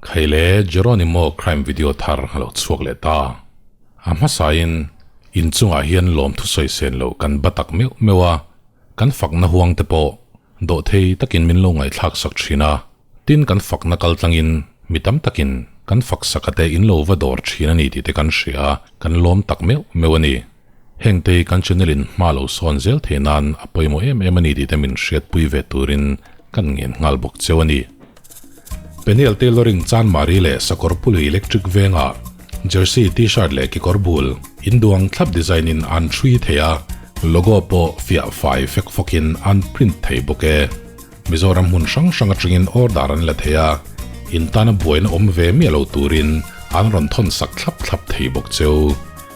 Khaile Jeronimo crime video thar a lo chhuak leh ta. A hmasain inchungah hian lawmthu sawi sen loh kan ba tak meuh meuh a, kan fakna huang te pawh dawhthei takin min lo ngaihthlak sak thin a, tin kan fakna kal tlangin mi tam takin kan fak sak ate in lo va dawr thin a ni tih te kan hria a, kan lawm tak meuh meuh a ni. Hengte hi kan channel in hma lo sawn zel thei nan a pawimawh em em a ni tih te min hriatpui ve turin kan ngen nghal bawk cheu a ni. Peniel Tailoring Chanmari leh Sakawrpului Electric Vengah Jersey, T-shirt leh kekawr bul induang thlap design in an hrui thei a, logo pawh fiah fai fek fawkin an print thei bawk e. Mizoram hmun hrang hrang atangin order an la thei a, in tana buaina awm ve miah lo turin an rawn thawn sak thlap thlap thei bawk cheu.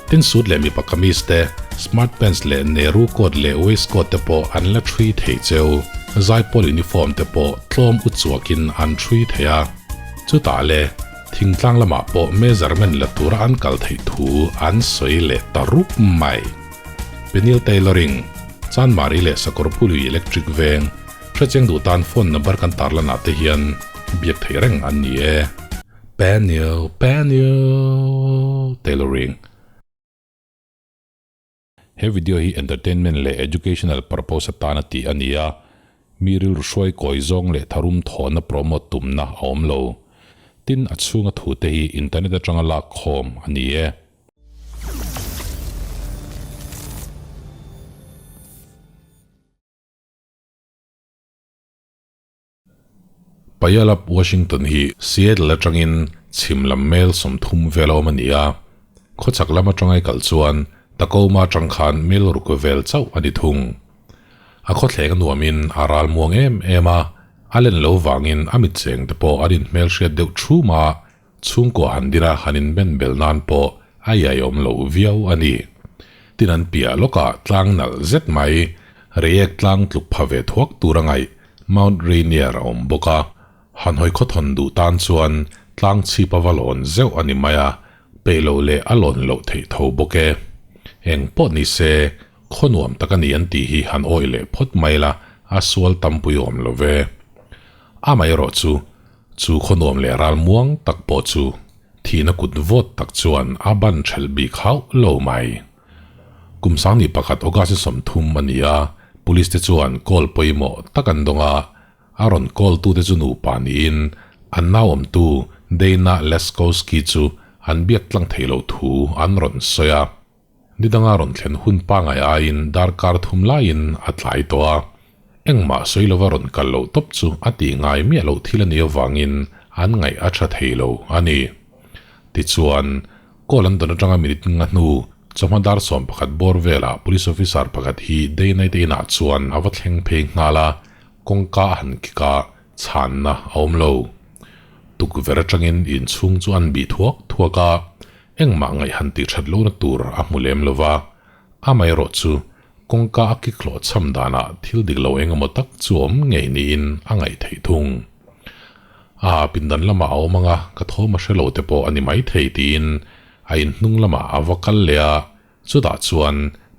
Tin suit leh mipa kamis te, smart pants leh Nehru coat leh waistcoat te pawh an la thui thei cheu. Zaipawl uniform te pawh tlawm u chuakin an thui thei a. Chutah le, thingtlang lamah pawh measurement la tura an kal theih thu an sawi leh ta rup mai. Penil Tailoring, Chanmari leh Sakawrpului Electric Veng, hrechiang duh tan phone number kan tarlanah te hian biak theih reng an ni e. Peniel, Peniel Tailoring. He video hi entertainment leh educational purpose atana tih a ni a, mi rilru hruai kawi zawng leh tharum thawhna promote tumna a awm lo. Tin, a chhunga thute hi internet atanga lak khawm a ni e. Puyallup, Washington hi Seattle atangin chhim lam mel 30 vel a awm a ni a. Khawchhak lam atanga i kal chuan Tacoma atang khan mel ruk vel chauh a ni thung. A khawthleng a nuamin a ral muang em em a, a len lo vangin a mitcheng te pawh an inhmelhriat deuh thum a, chhungkua han dina han inben bel nan pawh a iaiawm lo viau a ni. Tin an piah lawkah tlang nalh zet mai, reiek tlang tluk pha ve thuak tur a ngaih Mount Rainier a awm bawk a, han hawi khawthawn duh tan chuan tlang chhip a va lawn zeuh a ni mai a, peih loh leh a lawn loh theih tho bawk e. Eng pawh ni se, khaw nuam tak a ni an tih hi han awih leh phawt mai la, a sual tampui awm lo ve. Amaherawh chu, chu khaw nuam leh ral muang tak pawh chu thihna kut vawt tak chuan a ban ṭhelh bik hauh lo mai. Kum sangni pakhat August 30 a ni a, Police te chuan call pawimawh tak an dawng a, a rawn call tute chu nupa niin an nauawmtu Dana Laskowski chu an biak tlang thei loh thu an rawn sawi a. Ni danga rawn thlen hun pangai aiin darkar thum laiin a tlai tawh a, engmah sawi lova rawn kal loh tawp chu a tih ngai miah loh thil a nih avangin an ngaih a tha thei lo a ni. Tichuan, Call an dawn atanga minute nga hnu, chawhma dar 11 bawr velah police officer pakhat hi day night a inah chuan a va thleng phei nghal a, kawngka a han kik a, chhanna a awm lo. Tukverh atangin inchhung chu an bih thuak thuak a, engmah ngaih han tih that lohna tur a hmu lem lo va, amaherawh chu kawngka a kik hlawh cham danah thil dik lo eng emaw tak chu awm ngei niin a ngaih theih thung. A pindan lamah a awm ang a, ka thawm a hre lo te pawh a ni maithei tiin a inhnung lamah a va kal leh a, chutah chuan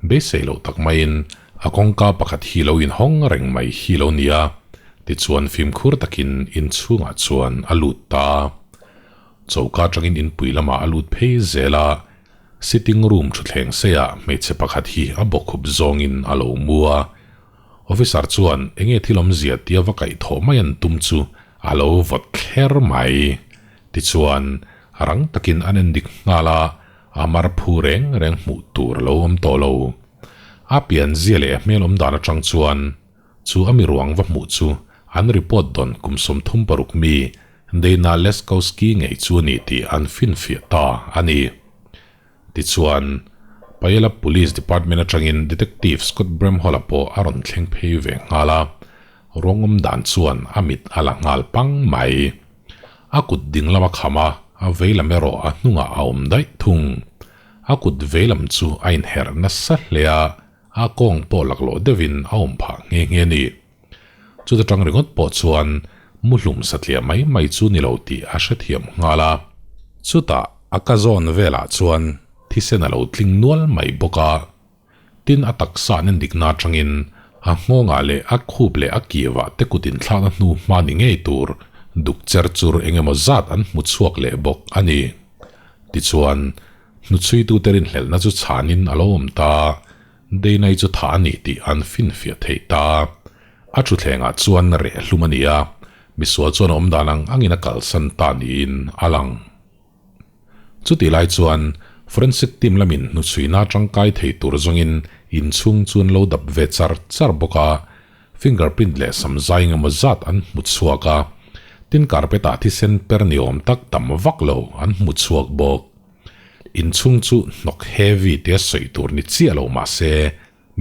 beisei loh tak maiin a kawngka pakhat hi lo inhawng reng mai hi lo ni a, tichuan fimkhur takin inchhungah chuan a lut ta a. Choka atangin inpui lamah a lut phei zel a, sitting room thutthleng seiah hmeichhe pakhat hi a bawkkhup zawngin a lo mu a. Officer chuan enge thil awmzia tia va kaih thawh mai an tum chu a lo vawt thler mai. Tichuan, rang takin an en dik nghal a, a mar phu reng reng hmuh tur a lo awm tawh lo. A pianzia leh a hmel awm dan atang chuan chu a mi ruang va hmuh chu an report dawn kum 36 mi Dana Leskowski ngei chu a ni tih an finfiah ta a ni. Tichuan, Puyallup Police Department atangin Detective Scott Bramhall-a pawh a rawn thleng phei ve nghal a, ruangawm dan chuan a mit a la nghal pang mai. A kut ding lama kham a, a veilam erawh a hnungah a awm daih thung. A kut veilam chu a inherh nasa hle a, a kawng pawh laklawh deuhin a awm phah nghe nghe a ni. Chuta tang ringawt pawh chuan muhlum satliah mai mai chu ni lo tih a hrethiam nghal a. Chutah a ka zawn velah chuan thisen a lo tling nual mai bawk a. Tin a taksa an endikna atangin a nghawngah leh a khup leh a kivah te kut inthlakna hnu hma ni ngei tur Duk cher chur eng emaw zat an hmu chhuak leh bawk a ni. Tichuan, hnuchhuitute rinhlelhna chu chhanin a lo awm ta. Deinai chu thah a ni tih an finfiah thei ta. A thutthlengah chuan reh hlum a ni a, misual chuan a awm dan ang angin a kalsan ta niin a lang. Chutih lai chuan forensic team lamin hnuchhuina tangkai thei tur zawngin inchhung chu an lo dap ve char char bawk a, fingerprint leh samzai engemaw zat an hmu chhuak a, tin carpet ah thisen per ni awm tak tam vak lo an hmu chhuak bawk. Inchhung chu hnawk heavy tia sawi tur ni chiah lo mah se,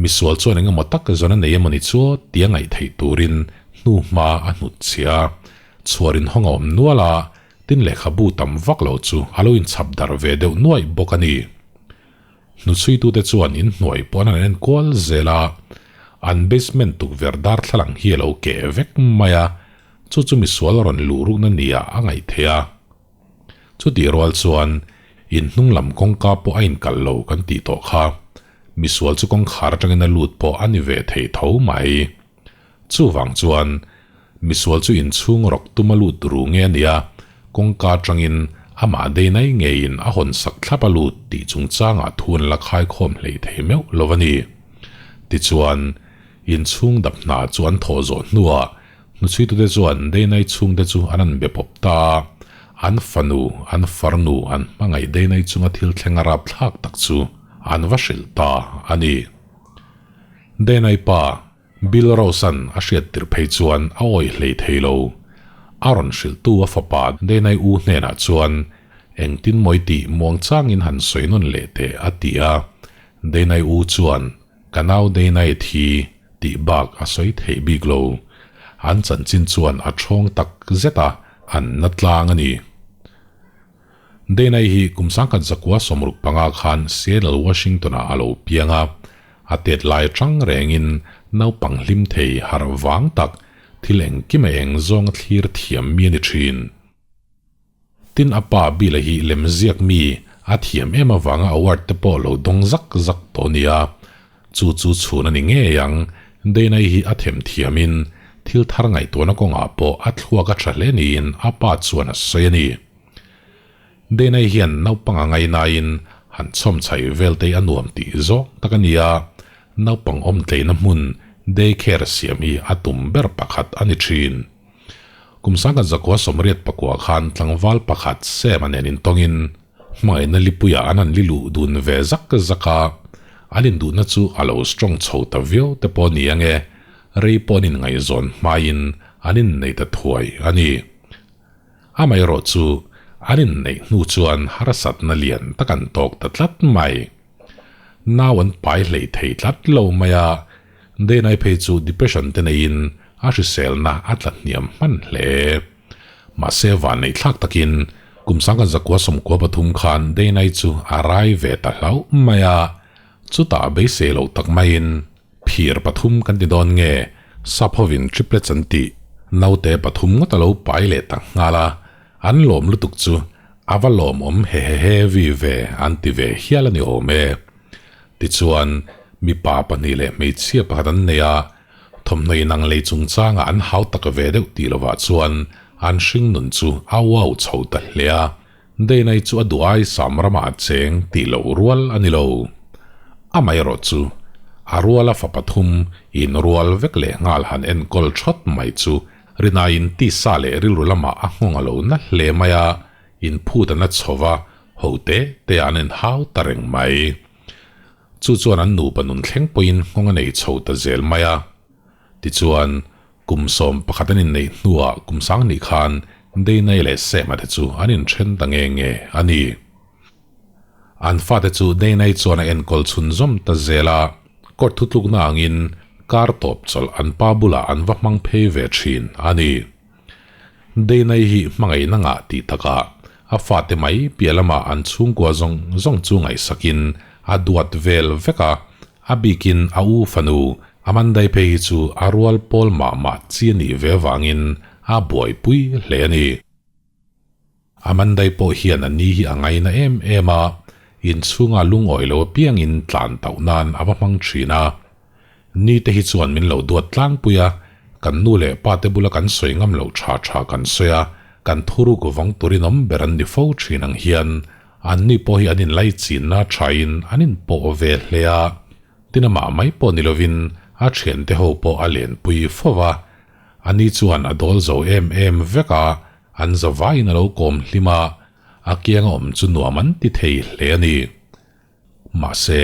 misual chuan engemaw tak zawn a nei emawni chu tia ngaih theih turin hnu hma a hnut chhia a, chhuar inhawng a awm nual a, tin lehkhabu tam vak lo chu a lo inchhap darh ve deuh nuaih bawk a ni. Hnuchhuitute chuan inhnuai pawh an han enkual zel a, an basement tukverh darthlalang hi a lo keh vek mai a, chu chu misual rawn luh rukna nia a ngaih theih a. Chutih rual chuan in hnung lam kawngka pawh a inkalh lo kan tih tawh kha. Misual chu kawngkhar atangin a lut pawh a ni ve thei tho mai. Chuvang chuan misual chu inchhung rawk tum a lut ru nge a nia, kawngka atangin amah deinai ngeiin a hawn sak thlap a lut tih chungchangah thu an la khaikhawm hlei thei meuh lo a ni. Tichuan, inchhung dap hna chu an thawh zawh hnuah Hnuchhuitute chuan Deinai chhungte chu an an be pawp ta a, an fanu, an farnu, an hmangaih Deinai chunga thil thleng a rapthlak tak chu an va hrilh ta a ni. Deinai pa, Bill Rose-a'n a hriat tirh phei chuan a awih hlei thei lo. A rawn hrilhtu a fapa Deinai u hnenah chuan engtin mawi tih muangchangin han sawi nawn leh teh a ti a. Deinai u chuan Ka nau Deinai thi tih bak a sawi theih bik lo. An chanchin chuan a thawng tak zet a, an na tlang a ni. Deinai hi kum 1965 khan Seattle, Washington-ah a lo piang a. A tet lai atang rengin naupang hlim thei harh vang tak, thil engkim a eng zawng a thlir thiam mi a ni thin. Tin a pa Bill-a hi lemziak mi a thiam em avanga award te pawh lo dawng zak zak tawh a nia. Chu chu chhun a ni ngei ang, Dana-i hi a them thiamin thil thar ngaihtuahna kawngah pawh a thluak a tha hle niin a pa chuan a sawi a ni. Dana-i hian naupang a ngainain han chhawm chhaih vel te hi a nuam tih zawng tak a ni a, naupang awm tleina hmun day care siam hi a tum ber pakhat a ni thin. Kum 1989 khan tlangval pakhat Sam-a nen intawngin hmangaihna lipuiah an han li luh dun ve zak zak a, an induhna chu a lo strong chho ta viau te pawh a ni ange, rei pawh an inngaihzawn hmain an innei ta thuai a ni. Amaherawh chu an inneih hnu chuan harsatna lian tak an tawk ta tlat mai. Nau an pai hlei thei tlat lo mai a, Deinai phei chu depression te neiin a hriselna a tla hniam hman hle. Mahse vanneih thlak takin kum 1993 khan Deinai chu a rai ve ta hlauh mai a, chutah beisei lo tak maiin phir pathum kan ti dawn nge sap hovin triplets an tih naute pathum ngawt a lo pai leh ta nghal a, an lawm lutuk chu a va lawmawm hehehe vi ve an ti ve hial a ni awm e. Tichuan, mipa pahnih leh hmeichhia pakhat an nei a, thawmhnaw inang lei chungchangah an hau tak ve deuh tih lovah chuan an hringnun chu a uau chho ta hle a, Deinai chu a duh ai sam ramah a cheng tih loh rual a ni lo. Amaherawh chu, a ruala fa pathum inrual vek leh nghal han enkawl thawt mai chu rinaiin tisa leh rilru lamah a nghawng a lo na hle mai a, Inphut an la chho va, ho te te an inhau ta reng mai. Chu chuan an nupa nun thleng pawhin nghawng a nei chho ta zel mai a. Tichuan, kum 11 an inneih hnuah kum 2000 khan Deinai leh Sema te chu an inthen ta nge nge a ni. An fate chu Deinai chuan a enkawl chhunzawm ta zel a, court thutlukna angin kar tawp chawlh an pa bulah an va hmang phei ve thin a ni. Deinai hi hmangaihna ngah tih takah a fate mai piah lamah an chhungkua zawng zawng chu ngaihsakin a duat vel vek a, a bikin a u fanu Amandai phei hi chu a rual pawl mah mah chi a nih ve avangin a buaipui hle a ni. Amandai pawh hian a ni hi a ngaina em em a, inchhunga lungawi lo apiangin tlan tauh nan a va hmang thin a. Ni te hi chuan min lo duat tlangpui a, Kan nu leh pa te bula kan sawi ngam loh tha tha kan sawi a, kan thuruk vawng turin awm ber an ni fo thin ang hian anni pawh hi an inlaichinna thain an inpawh ve hle a. Tin amah mai pawh ni lovin a thiante ho pawh a lenpui fo va, ani chuan a dawl zo em em vek a, an zavaiin a lo kawm hlim a, a kianga awm chu nuam an ti thei hle a ni. Mahse,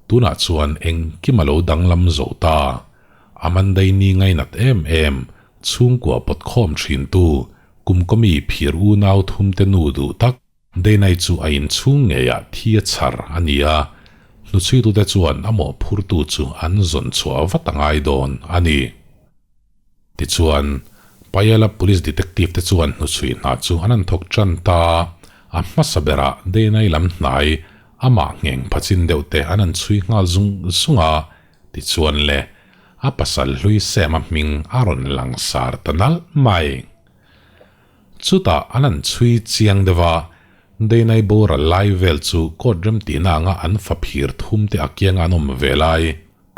tunah chuan engkim a lo danglam zo ta. Amandai ni ngainat em em, chhungkua pawtkhawm thintu, kumkawmi phir unau thumte nu duh tak, Deinai chu a inchhung ngeiah thi a chhar a ni a, hnuchhuitute chuan a mawhphurtu chu an zawn chhuah vat a ngai dawn a ni. Tichuan, Payala Police Detective te chuan hnuchhui hna chu an han thawk tan ta a, a hmasa berah Deinai lam hnai amah ngheng phachin deuh te an han chhui nghal zung zung a, tichuan le, a pasal hlui Sam-a hming a rawn langsar ta nalh mai. Chutah an han chhui chiang deuh a, Deinai boral lai vel chu court rem tihna anga an fa phir thum te a kianga an awm ve lai,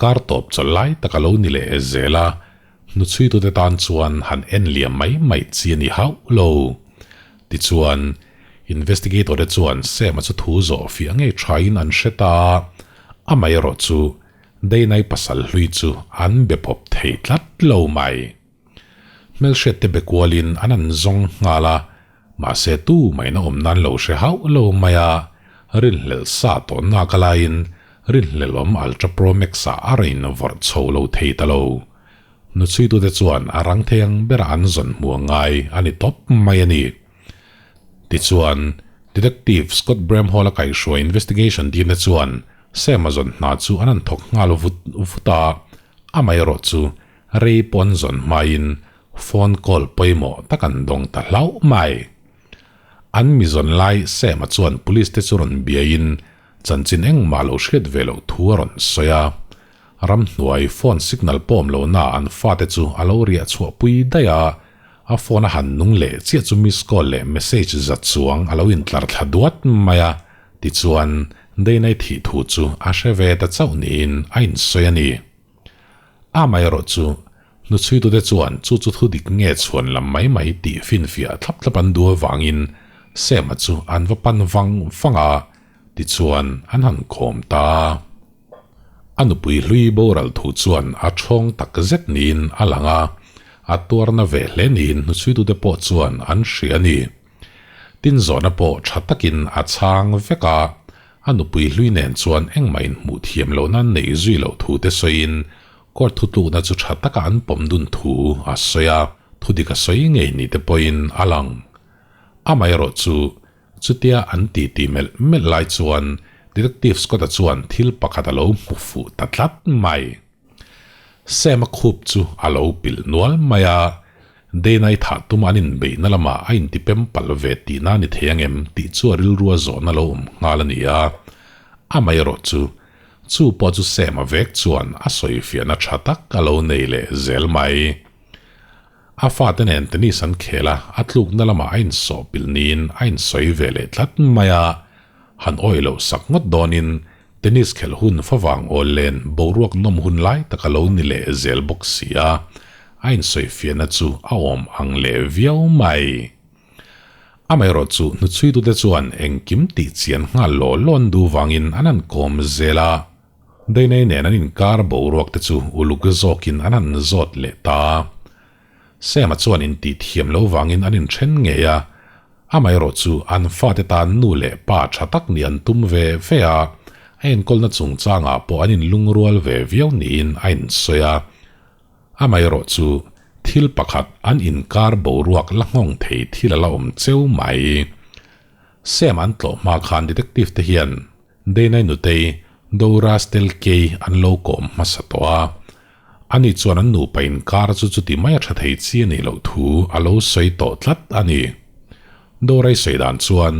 kar tawp chawlh lai tak a lo ni leh zel a, hnuchhuitute tan chuan han en liam mai mai chi a ni hauh lo. Tichuan, investigator te chuan Sam-a chu thu zawh fiah ngei thain an hre ta a, amaherawh chu Deinai pasal hlui chu an be pawp thei tlat lo mai. Hmelhriat te be kualin an an zawng nghal a, mahse tu maina awm nan lo hre hauh lo mai a, rinhlelh sa tawh nak a laiin rinhlelh awm Ultra Pro Max ah a rawn vawrh chho lo thei ta lo. Hnuchhuitute chuan a rang thei ang bera an zawn hmu a ngai a ni tawp mai a ni. Tichuan, Detective Scott Bramhall a kaihhruai investigation team te chuan Sam a zawn hna chu an han thawk nghal vut vut a, amaherawh chu Rei pawn zawn hmain phone call pawimawh tak an dawng ta hlauh mai. An mi zawn lai Sam-a chuan police te chu rawn biaiin chanchin engmah lo hriat ve loh thu a rawn sawi a. Ramhnuai phone signal pawm lohna an fate chu a lo riah chhuah pui daih a, a phone a han nung leh chiah chu miss call leh message za chuang a lo intlar thla duat mai a, tichuan Deinai thih thu chu a hre ve ta chauh niin a insawi a ni. Amaherawh chu, hnuchhuitute chuan chu chu thu dik nge chhuan lam mai mai tih finfiah thlap thlap an duh avangin Sema chu an va pan vang vang a, tichuan an han khawm ta a. A nupui hlui boral thu chuan a thawng tak zet niin a lang a, a tuarna ve hle niin hnuchhuitute pawh chuan an hria a ni. Tin zawhna pawh tha takin a chhang vek a, a nupui hlui nen chuan engmah inhmuh thiam lohna an neih zui loh thu te sawiin court thutlukna chu tha taka an pawm dun thu a sawi a, thudik a sawi ngei ni te pawhin a lang. Amaherawh chu chutia an titi melh melh lai chuan Detective Scott-a chuan thil pakhat a lo hmu fuh ta tlat mai. Sam-a khup chu a lo pilh nual mai a, Dana-i thah tum an inbeihna lamah a intipem palh ve tihna a ni thei ang em tih chu a rilrua zawhna lo awm nghal a ni a. Amaherawh chu, chu pawh chu Sam-a vek chuan a sawifiahna tha tak a lo nei leh zel mai. A fate nen tennis an khel a, a tlukna lamah a insawh pilh niin a insawi ve leh tlat mai a. Han awih loh sak ngawt dawnin tennis khelh hun favang awl len boruak nawm hun lai tak a lo ni leh zel bawk si a, a insawifiahna chu a awm ang leh viau mai. Amaherawh chu hnuchhuitute chuan engkim tih chian nghal law law an duh vangin an han kawm zel a, Dainai nen an inkar boruak te chu uluk zawkin an han zawt leh ta. Sam-a chuan intih thiam lo vangin an inthen ngei a, amaherawh chu an fate tan nu leh pa tha tak nih an tum ve ve a, a enkawlna chungchangah pawh an inlungrual ve viau niin a insawi a. Amaherawh chu thil pakhat an inkar boruak la nghawng thei thil a la awm cheu mai. Sam-a an tlawh hma khan detective te hian Deinai nutei Dora Stelkey an lo kawm hmasa tawh a, Ani chuan an nupa inkar chu chuti mai a tha thei chi a nih loh thu a lo sawi tawh tlat a ni. Dorai sawi dan chuan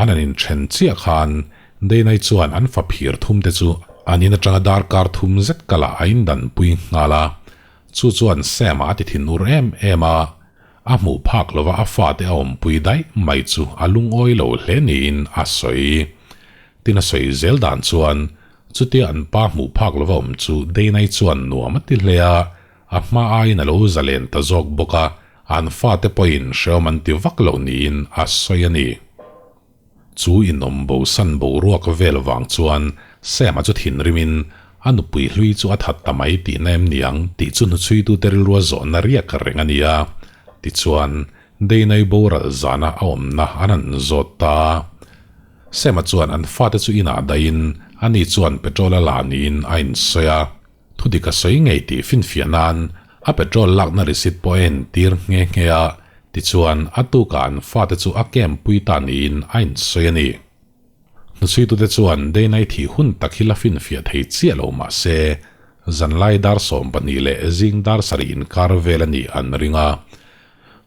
an an inthen chiah khan Deinai chuan an fa phir thum te chu an in atanga darkar thum zet kalah a indanpui nghal a, chu chuan Sam-a a ti thinur em em a, a hmuh phak lova a fate a awmpui daih mai chu a lungawi lo hle niin a sawi. Tin a sawi zel dan chuan Chutia an pa hmuh phak lova awm chu Deinai chuan nuam a ti hle a, A hma aiin a lo zalen ta zawk bawk a, an fate pawhin hrehawm an ti vak lo niin a sawi a ni. Chu inawm bosan boruak vel vang chuan Sam-a chu thinrimin a nupui hlui chu a that ta mai tihna em ni ang tih chu hnuchhuitute rilrua zawhna riak reng a ni a. Tichuan, Deinai boral zana a awmna an han zawt ta. Sam-a chuan an fate chu inah dahin ani chuan petrol a la niin a insawi a. Thudik a sawi ngei tih finfiah nan a petrol lakna receipt pawh a entir nghe nghe a, tichuan a tukah an fate chu a camp pui ta niin a insawi a ni. Hnuchhuitute chuan Deinai thih hun tak hi la finfiah thei chiah lo mah se, zanlai dar 12 leh zing dar sarih inkar vel a nih an ring a.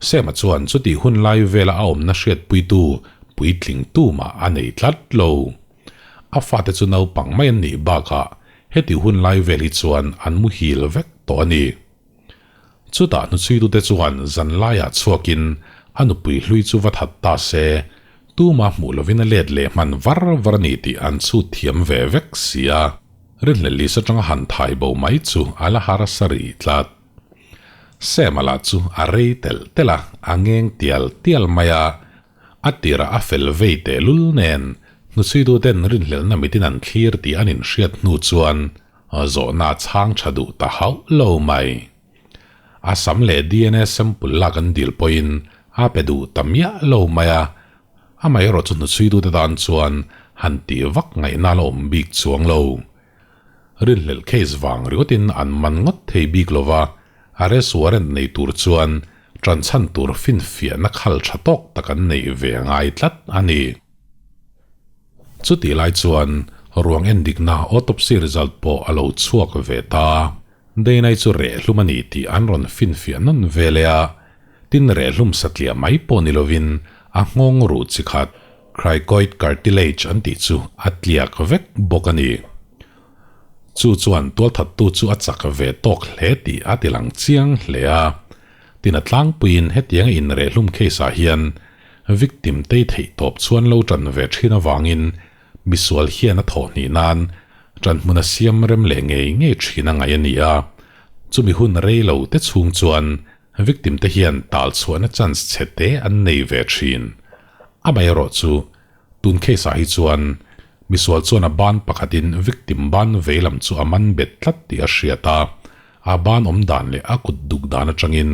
Sema chuan chutih hun lai vela a awmna hriatpuitu puitling tumah a nei tlat lo. A fate chu naupang mai an nih bakah heti hun lai vel hi chuan an muhil vek tawh a ni. Chutah hnuchhuitute chuan zan laiah chhuakin a nupui hlui chu va that ta se, tuma hmuh lovin a let leh hman var var a ni tih an chhut thiam ve vek si a. Rinhlel Lisa atanga han thai bo mai chu a la harsa rih tlat. Sam-a lah chu a rei telh telh a, a ngeng tial tial mai a. A tirah a fel vei tehlul nen hnuchhuituten rinhlelhna mitin an thlir tih an inhriat hnu chuan zawhna a chhang tha duh ta hauh lo mai. A sam leh dna sample lak an dil pawhin a pe duh ta miah lo mai a, amaherawhchu hnuchhuitute tan chuan han tih vak ngaihna la awm bik chuang lo. Rinhlelh case vang ringawtin an man ngawt thei bik lova, arrest warrant nei tur chuan ṭanchhan tur finfiahna khal ṭha tawk tak an neih ve a ngai tlat a ni. Chutih lai chuan ruang endikna autopsy result pawh a lo chhuak ve ta. Deinai chu rehhlum a ni tih an rawn finfiah nawn ve leh a, tin rehhlum satliah mai pawh ni lovin a nghawng ruh chi khat cricoid cartilage an tih chu a tliak vek bawk a ni. Chu chuan tualthattu chu a chak ve tawk hle tih a ti lang chiang hle a. Tin a tlangpuiin hetianga inrehhlum case ah hian victim tei theih tawp chuan lo tan ve thin avangin misual hian a thawh hnih nan tan hmun a siam rem leh ngei ngei thin a ngaih a ni a. Chumi hun rei lo te chhung chuan victim te hian tal chhuahna chance chhe te an nei ve thin. Amaherawh chu Tun case ah hi chuan misual chuan a ban pakhatin victim ban veilam chu a man bet tlat tih a hriat a, a ban awm dan leh a kut duk dan atangin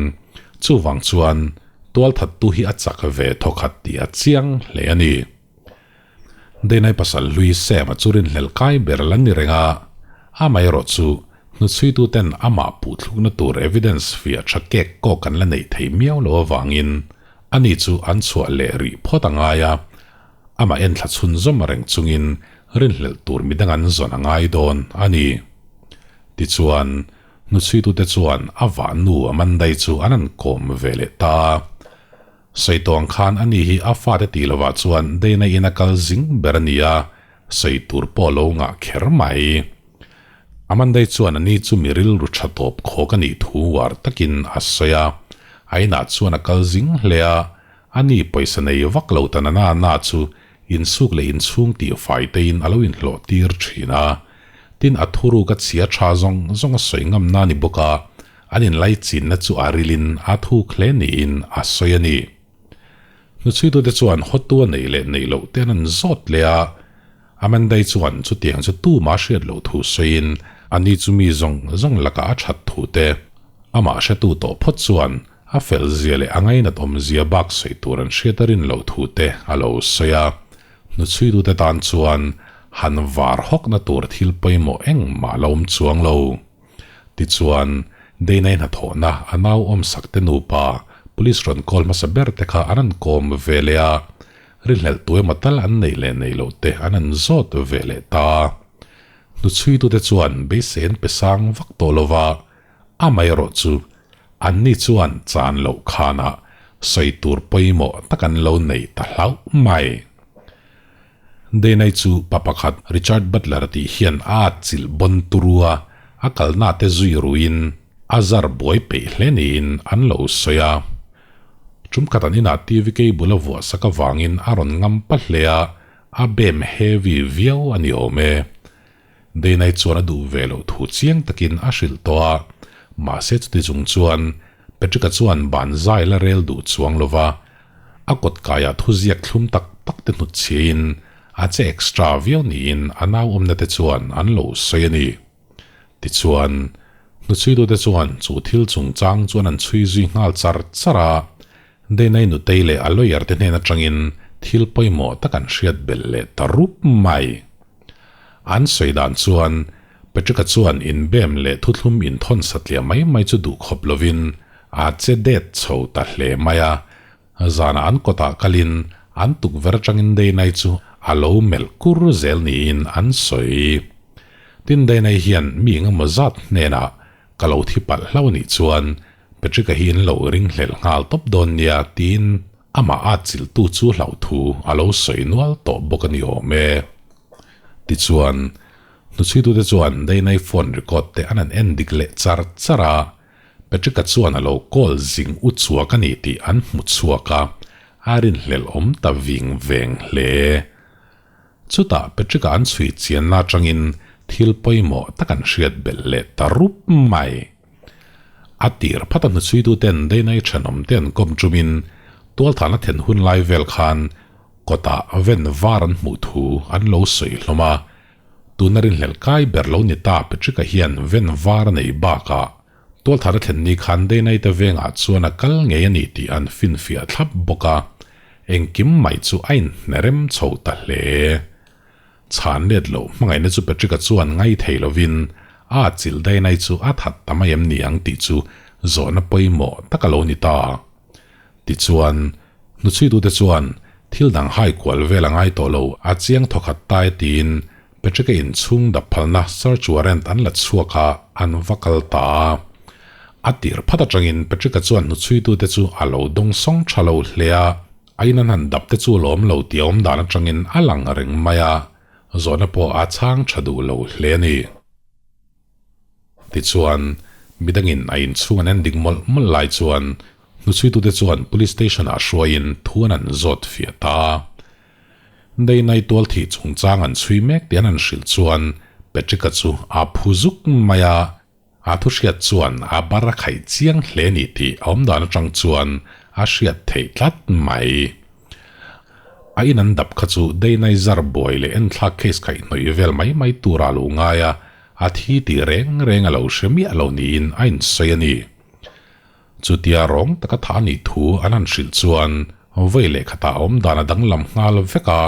chuvang chuan tualthattu hi a chak ve thawkhat tih a chiang hle a ni. Deinai pasal hlui Sam-a chu rinhlelh kai ber la ni reng a, amaherawh chu hnuchhuitu ten amah puhthlukna tur evidence fiah tha kek kawk an la neih thei miau lo avangin Ani chu an chhuah leh rih phawt a ngai a, amah enthla chhun zawm reng chungin rinhlelh tur midang an zawn a ngai dawn a ni. Tichuan, hnuchhuitute chuan a vahnu Amandai chu an han kawm ve leh ta a. Sawi tawng khan ani hi a fate tih lovah chuan Dana in a kal zing ber a ni a, sawi tur pawh a lo ngah kher mai. Amandai chuan ani chu mi rilru tha tawp khawk a nih thu uar takin a sawi a, a inah chuan a kal zing hle a, ani pawisa nei vak lo ta nana na chu insuk leh inchhung tih fai tein a lo inhlawh tir thin a. Tin, a thuruk a chhia tha zawng zawng a sawi ngam na ni bawk a, an inlaichinna chu a rilin a thuk hle niin a sawi a ni. Hnuchhuitute chuan hawtu a neih leh neih loh te an an zawt leh a, Amandai chuan chutiang chu tuma hriat loh thu sawiin ani chu mi zawng zawng lakah a that thu te, amah hretu tawh phawt chuan a fel zia leh a ngainat awm zia bak sawi tur an hriat a rin loh thu te a lo sawi a. Hnuchhuitute tan chuan han var hawkna tur thil pawimawh engmah la awm chuang lo. Tichuan, Deinai hnathawhna a nau awmsak te nupa police rawn call hmasa ber te kha an han kawm ve leh a, rinhlelh tu emaw tal an neih leh neih loh te an han zawt ve leh ta. Hnuchhuitute chuan beisei an pe sang vak tawh lo va, amaherawh chu anni chuan chan loh khanah sawi tur pawimawh tak an lo nei ta hlauh mai. Deinai chu pa pakhat Richard Butler tih hian a atchilh bawn turu a, a kalna te zui ruin a zar buai peih hle niin an lo sawi a. Tum khat an inah TV cable a vuah sak avangin a rawn ngam pa hle a, a bem heavy viau a ni awm e. Deinai chuan a duh ve loh thu chiang takin a hrilh tawh a, Mahse chuti chung chuan Patrick-a chuan ban zai la rel duh chuang lo va, a kawt kaiah thuziak thlum tak tak te hnutchhiain a che extra viau niin a nau awmna te chuan an lo sawi a ni. Tichuan, hnuchhuitute chuan chu thil chungchang chuan an chhui zui nghal char char a, Dana-i nutei leh a lawyer te hnen atangin thil pawimawh tak an hriat belh leh ta rup mai. An sawi dan chuan Patrick-a chuan inbem leh thuthlum inthawn satliah mai mai chu duh khawp lovin a che det chho ta hle mai a, zanah an kawtah kalin an tukverh atangin Dana-i chu a lo melh kur zel niin an sawi. Tin, Dana-i hian mi engemaw zat hnenah ka lo thi palh hlauh anih chuan Patrick-a hi in lo ringhlelh nghal tawp dawn nia tiin amah a chilhtu chu hlauhthu a lo sawi nual tawh bawk a ni awm e. Tichuan, hnuchhuitute chuan Dana-i phone record te an han en dik leh char char a, Patrick-a chuan a lo call zing u chhuak a ni tih an hmu chhuak a, a rinhlelh awm ta ving veng hle. Chutah Patrick-a an chhui chianna atangin thil pawimawh tak an hriat belh leh ta rup mai. A tir phat a hnuchhuituten Dana-i thenawmte an kawm tumin tualthahna then hun lai vel khan kawtah ven var an hmuh thu an lo sawi hlawm a. Tuna rinhlelh kai ber lo ni ta Patrick-a hian ven var a nei bakah tualthahna thlen ni khan Dana-i te vengah chuan a kal ngei a ni tih an finfiah thlap bawk a, engkim mai chu a inhnerem chho ta hle. Chhan let loh hmangaihna chu Patrick-a chuan ngai thei lovin a atchilh Dainai chu a that ta mai em ni ang tih chu zawhna pawimawh tak a lo ni ta. Tichuan, hnuchhuitute chuan thil dang hai kual vel a ngai tawh lo, a chiang thawkhat ta e tiin Patrick-a inchhung dap phalna search warrant an la chhuak a, an va kal ta a. A tir phat atangin Patrick-a chuan hnuchhuitute chu a lo dawngsawng tha lo hle a, A in an han dap te chu lawm lo tih a awm dan atangin a lang reng mai a, zawhna pawh a chhang tha duh lo hle a ni. Tichuan, midangin a inchhung an en dik mawlh mawlh lai chuan hnuchhuitute chuan Police Station ah hruaiin thu an han zawt fiah ta a. Deinai tual thih chungchang an chhui mek tih an han hrilh chuan Patrick-a chu a phu zuk mai a, A thu hriat chuan a bar a khaih chiang hle ni tih a awm dan atang chuan a hriat theih tlat mai. A in an dap kha chu Deinai zar buai leh enthlak case khaih hnawih vel mai mai tura lo ngai a, a thi tih reng reng a lo hre miah lo niin a insawi a ni. Chutia rawng taka tha anih thu an han hrilh chuan vawi leh khatah a awm dan a danglam nghal vek a,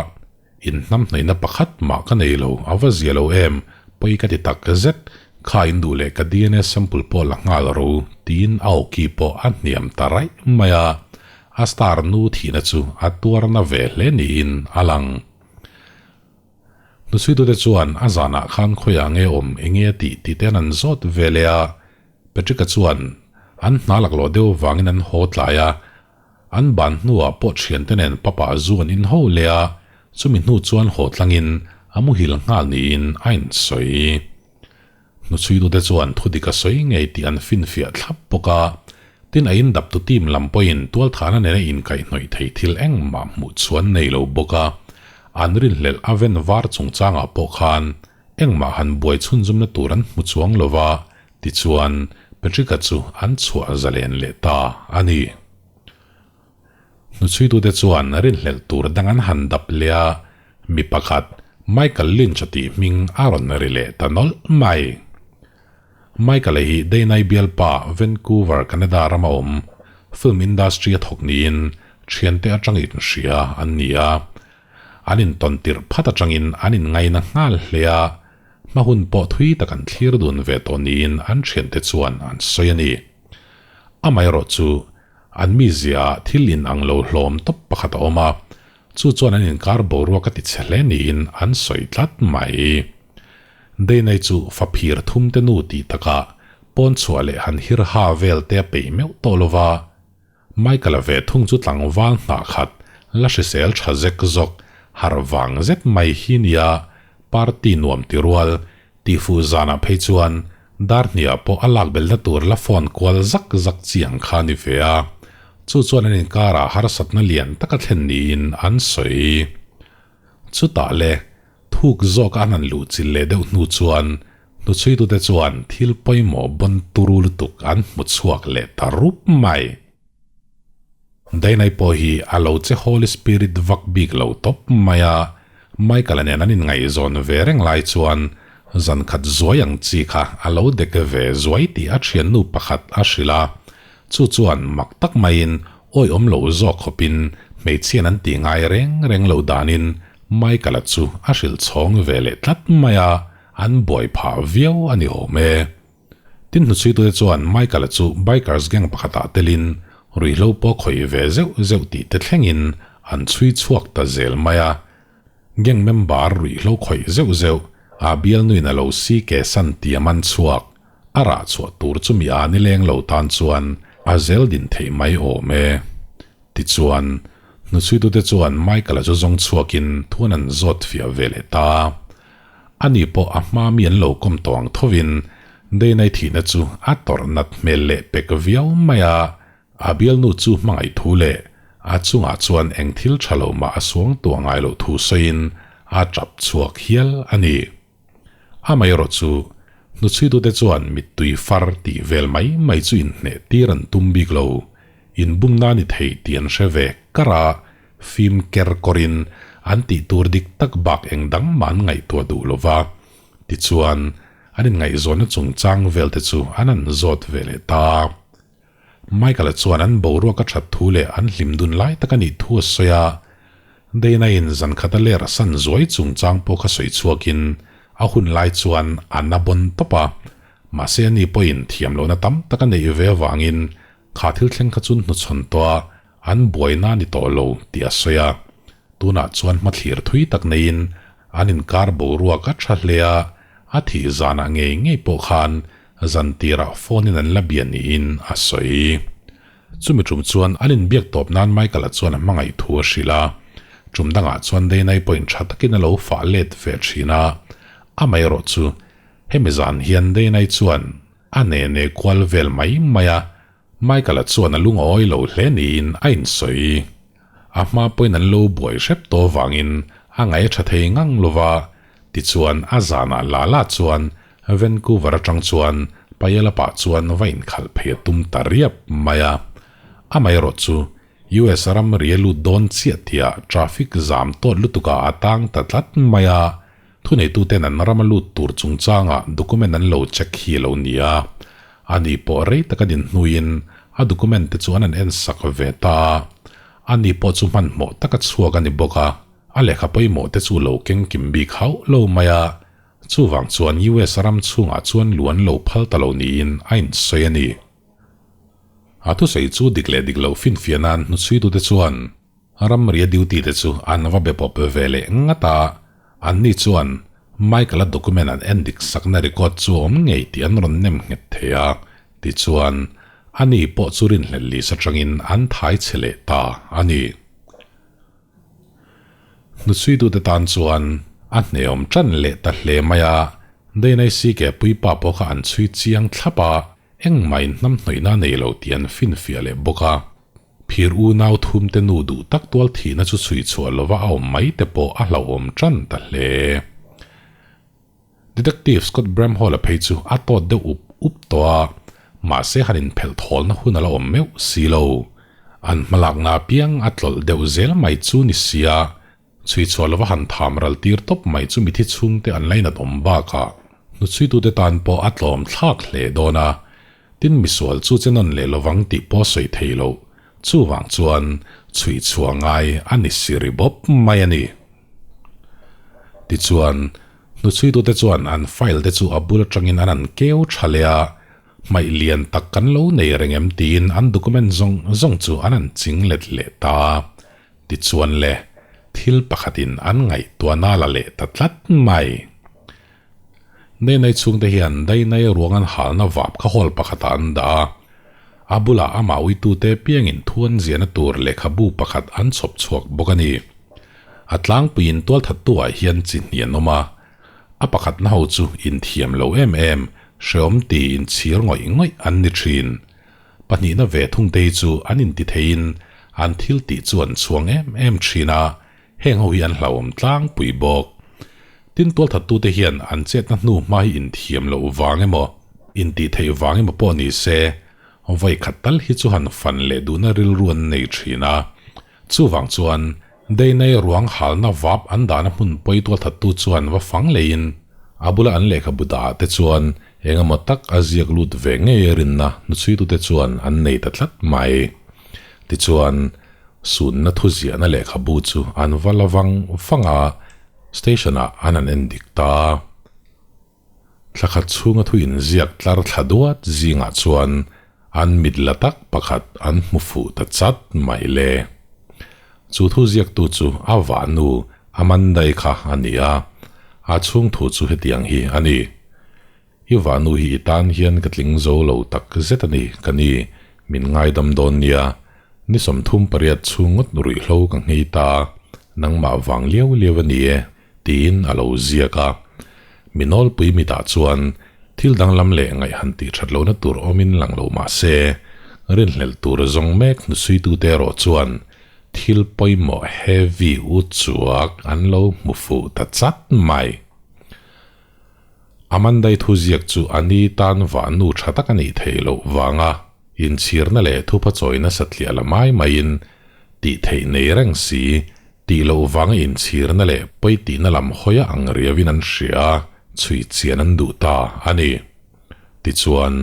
Inhnamhnaihna pakhat mah ka nei lo, a va zia lo em, pawi ka ti tak zet, kha in duh leh ka DNA sample pawh la nghal ro, tiin a awki pawh a hniam ta raih mai a, a star nu thihna chu a tuarna ve hle niin a lang. Hnuchhuitute chuan a zanah khan khawiah nge awm enge a tih tih te an an zawt ve leh a, Patrick-a chuan an hna laklawh deuh vangin an haw tlai a, An ban hnuah pawh thiante nen papa zu an in ho leh a, chumi hnu chuan haw tlangin a muhil nghal niin a insawi. Hnuchhuitute chuan thudik a sawi ngei tih an finfiah thlap bawk a, tin a indaptu team lam pawhin tualthahna nena inkaihhnawih thei thil engmah hmuh chuan nei lo bawk a, an rinhlelh a ven var chungchangah pawh khan engmah han buai chhunzumna tur an hmu chuang lo va, Tichuan, Patrick-a chu an chhuah zalen leh ta a ni. Hnuchhuitute chuan rinhlelh tur dang an han dap leh a, mi pakhat Michael Lynch-a tih hming a rawn ri leh ta nawlh mai. Michael-a hi Deinai bialpa Vancouver, Canada rama awm film industry a thawk niin thiante atangin hria an ni a. An intawn tirh phat atangin an inngaina nghal hle a, Hma hun pawh thui tak an thlir dun ve tawh niin an thiante chuan an sawi a ni. Amaherawh chu, an mizia ah thil in ang lo hlawm tawp pakhat a awm a, chu chuan an inkar boruak a ti chhe hle niin an sawi tlat mai. Deinai chu faphir thum te nu tih takah pawn chhuah leh han hir ha vel te a peih meuh tawh lo va, Michael-a ve thung chu tlangval hnah khat la hrisel tha zek zawk harh vang zet mai hi nia, party nuam ti rual, tihfuh zanah phei chuan dar hniah pawh a lak belna tur la phone kual zak zak chi ang kha a ni ve a, chu chuan an inkarah harsatna lian taka thlen niin an sawi. Chutah le, thuk zawka an han luh chilh leh deuh hnu chuan. Hnuchhuitute chuan thil pawimawh bawn turu lutuk an hmu chhuak leh ta rup mai. Dainai pawh hi a lo che Holy Spirit vak bik lo tawp mai a, Michael-a nen an inngaihzawn ve reng lai chuan zan khat zuai ang chi kha a lo dek ve zuai tih a thiannu pakhat a hrilh a, chu chuan mak tak maiin awihawm lo zawk khawpin hmeichhian an tih ngai reng reng loh danin Michael-a chu a hrilh chhawng ve leh tlat mai a, an buai phah viau a ni awm e. Tin hnuchhuitute chuan Michael-a chu Bikers Gang pakhatah telin ruihhlo pawh khawih ve zeuh zeuh tih te thlengin an chhui chhuak ta zel mai a. Gang member ruihhlo khawih zeuh zeuh a bialnuin a lo si ke san tia man chhuak a rah chhuah tur chu mi a nileng lo tan chuan a zel din theih mai awm e. Tichuan, hnuchhuitute chuan Michael-a chu zawng chhuakin thuan an zawt fiah ve leh ta. Ani pawh a hma mi an lo kawm tawh ang thovin Deinai thihna chu a tawrh nat hmel leh pek viau mai a, a bialnu chu hmangaih thu leh a chungah chuan eng thil tha lo mah a suang tuah ngai loh thu sawiin a tap chhuak hial a ni. Amaherawh chu hnuchhuitute chuan mittui far tih vel mai mai chu inhneh tir an tum bik lo, inbumna ni thei tih an hre ve kar a, Fim ker kawrin an tih tur dik tak bak eng dang mah an ngaihtuah duh lo va. Tichuan, an inngaihzawnna chungchang vel te chu an an zawt ve leh ta. Michael-a chuan an boruak a that thu leh an hlim dun lai tak a nih thu a sawi a. Dana-in zan khat a ler a san zuai chungchang pawh kha sawi chhuakin a hun lai chuan a na bawn tawp a. Mahse ani pawhin thiam lohna tam tak a neih ve avangin kha thil thleng kha chu hnuchhawn tawh a An buaina a ni tawh lo tih a sawi a, tunah chuan hmathlir thui tak neiin an inkar boruak a tha hle a, a thih zanah ngei ngei pawh khan zan tirah phone in an la bia niin a sawi. Chumi tum chuan an inbiak tawp nan Michael-a chuan a hmangaih thu a hrilh a, tum dangah chuan Dana-i pawhin tha takin a lo fah let ve thin a, amaherawh chu hemi zan hian Dana-i chuan a nene kual vel mai mai a, Michael-a chuan a lungawi lo hle niin a insawi. A hma pawhin an lo buai hrep tawh vangin a ngaih a tha thei ngang lo va, tichuan a zanah la la chuan Vancouver atang chuan Puyallup-ah chuan va inkhalh phei a tum ta riap mai a. Amaherawh chu US ram ri a lut dawn chiah tihah traffic zam tawt lutukah a tang ta tlat mai a, Thuneituten an ram a lut tur chungchangah document an lo check hi a lo ni a, ani pawh rei tak a din hnuin a document te chu an han ensak ve ta a, ani pawh chu hmanhmawh taka chhuak a ni bawk a, a lehkha pawimawh te chu lo keng kim bik hauh lo mai a, chuvang chuan US ram chhungah chuan lu an lo phal ta lo niin a insawi a ni. A thusawi chu dik leh dik loh finfiah nan hnuchhuitute chuan Ramria duty te chu an va be pawp ve leh ngat a, anni chuan Michael-a document an en dik sakna record chu awm ngei tih an rawn nem nghet thei a, tichuan ani pawh chu rinhlelh list atangin an thai chhe leh ta a ni. Hnuchhuitute tan chuan a hneawm tan leh ta hle mai a, Dana-i CK puipa pawh kha an chhui chiang thlap a, Engmah in hnam hnawihna nei lo tih an finfiah leh bawk a. Phir unau thumte nu duh tak tual thihna chu chhui chhuah lova a awm mai te pawh a hlauhawm tan ta hle. Detective Scott Bramhall-a phei chu a tawt deuh up up tawh a, mahse han inphelh thawlna hun a la awm meuh si lo. An hmalakna apiang a tlawlh deuh zel mai chu ni sia, Chhui chhuah lova han tham ral tir tawp mai chu mithi chhungte an lainat awm bakah hnuchhuitute tan pawh a tlawm thlak hle dawn a, tin misual chu che nawn leh lovang tih pawh sawi thei loh, chuvang chuan chhui chhuah ngai a ni si ri bawp mai a ni. Tichuan, hnuchhuitute chuan an file te chu a bul atangin an han keu tha leh a, hmaih lian tak kan lo nei reng em tiin an document zawng zawng chu an han ching let leh ta. Tichuan le, thil pakhatin an ngaihtuahna la leh ta tlat mai. Dainai chhungte hian Dainai ruang an halna vap kha hall pakhatah an dah a. A bulah amah uitute piangin thu an ziahna tur lehkhabu pakhat an chhawp chhuak bawk a ni. A tlangpuiin tualthattuah hian chi hnih an awm a. A pakhatna ho chu inthiam lo em em, hreawm tiin chhir ngawih ngawih an ni thin. Pahnihna ve thungte hi chu an inti theiin an thil tih chu an chhuang em em thin a, heng ho hi an hlauhawm tlangpui bawk. Tin, tualthattute hian an chetna hnu hma hi inthiam loh vang emaw, intihtheih vang emaw pawh ni se, vawi khat tal hi chu han fan leh duhna rilru an nei thin a. Chuvang chuan, Deinei ruang halna vap an dahna hmun pawi tualthattu chuan va fang leiin a bula an lehkhabu dahah te chuan eng emaw tak a ziak lut ve ngei rinna hnuchhuitute chuan an nei ta tlat mai. Tichuan, Sunna thuziahna lehkhabu chu an va la vang vang a, station-ah an han en dik ta. Thla khat chhunga thu inziak tlar thla duat zingah chuan an mit la tak pakhat an hmu fuh ta chat mai le. Chu thu ziaktu chu a vahnu Amanda-i kha a ni a, a chhung thu chu hetiang hi a ni. I vahnu hi i tan hian ka tling zo lo tak zet a ni, ka ni, min ngaidam dawn nia. Ni 38 chhung ngawt ruihhlo ka nghei ta, nangmah vang liau liau a ni e, tiin a lo ziak a. Mi nawlpui mitah chuan thil danglam leh ngaih han tih that lohna tur awmin lang lo mah se, rinhlelh tur zawng mek hnusuitute erawh chuan thil pawimawh heavy u chuak an lo hmu fuh ta chat mai. Amandai thuziak chu a ni tan vah nu tha tak a nih theih loh vanga inchhirna leh thupha chawina satliah la mai maiin tih theih nei reng si tih loh vanga inchhirna leh pawi tihna lam hawia ang riauin an hria a, chhui chian an duh ta a ni. Tichuan,